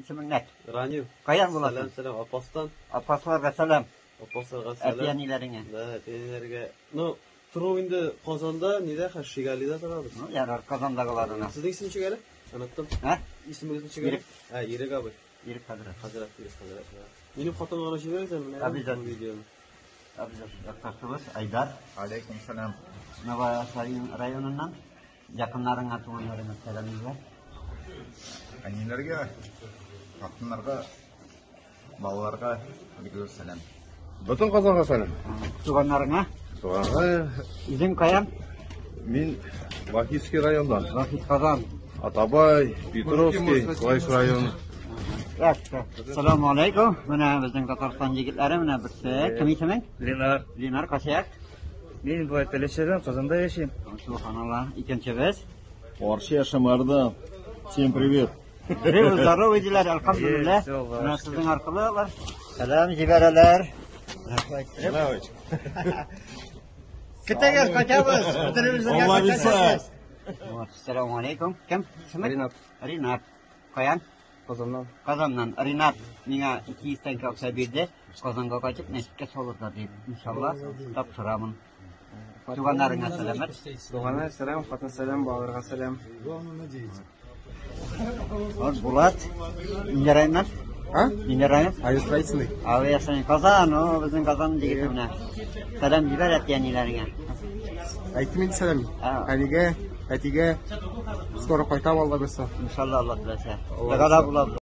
Исемең нәк? Ранил. Каян буласың? Сәлам, сәлам. Апастан. Апасларга сәлам. Апасларга сәлам. Әти-әниләреңә. Да, әти-әниләргә. Ну, тору инде Казанда, нидә, хәзер Шигалида торабыз. Ну, ярар, Казандагыларына. Сезнең исем ничек әле? Оныттым. Ә? Исемегез ничек әле? Ирек. Ә, Ирек абый. Ирек хәзрәт. Хәзрәт, Ирек хәзрәт. Да. Минем хатынга гына җибәрегез әле менә Обязательно. бу видеоны. Обязательно. Якташыбыз Айдар. Алейкум сәлам. Новоасарин районыннан. Якыннарыңа, туганнарыңа сәлам җибәр. Әниләргә, хатыннарга, балаларга бик зур сәлам. Бөтен Казанга сәлам. Туганнарыңа. Туганга Үзең каян? мин Вахитский райондан. Вахит Казан. Атабай, Петровский, Лаеш районы. Яхшы. Саламу алейкум. Менә безнең Татарстан егетләре, менә берсе. Кем исемең? Ленар. Ленар Касияк. Мин болай Теләчедән, Казанда яшим. Субханалла. Икенчебез. Арча Шамарда. Всем привет. Живы, здоровы диләр, әлхәмдүлилләһ. Есть, Аллаһ Менә сезнең аркылы алар сәлам җибәрәләр. Рәхмәт. Көтәгез, кайтабыз. Бөтенебез бергә Алла бирсә. кайтабыз. Вот, Ассаламу алейкум. Кем? Исеме? Ринат. Ринат. Каян? Казаннан. Казаннан. Ринат миңа 200 тәңкә акча бирде. Казанга кайтып мәчеткә салырга дип. Иншалла тапшырамын. Туганнарыңа сәламәт. Туганнар сәлам, хатын сәлам, балаларга сәлам. Вот Булат. Нинди районнан? А? Нинди район? Авиастроительный. Авиасының Казан, о, безнең Казан егете менә. Сәлам җибәр әти-әниләреңә. Әйттем инде сәлам. А. Әнигә, әтигә. Скоро кайтам, Алла бирсә. Иншалла Алла теләсә. Догада булабыз.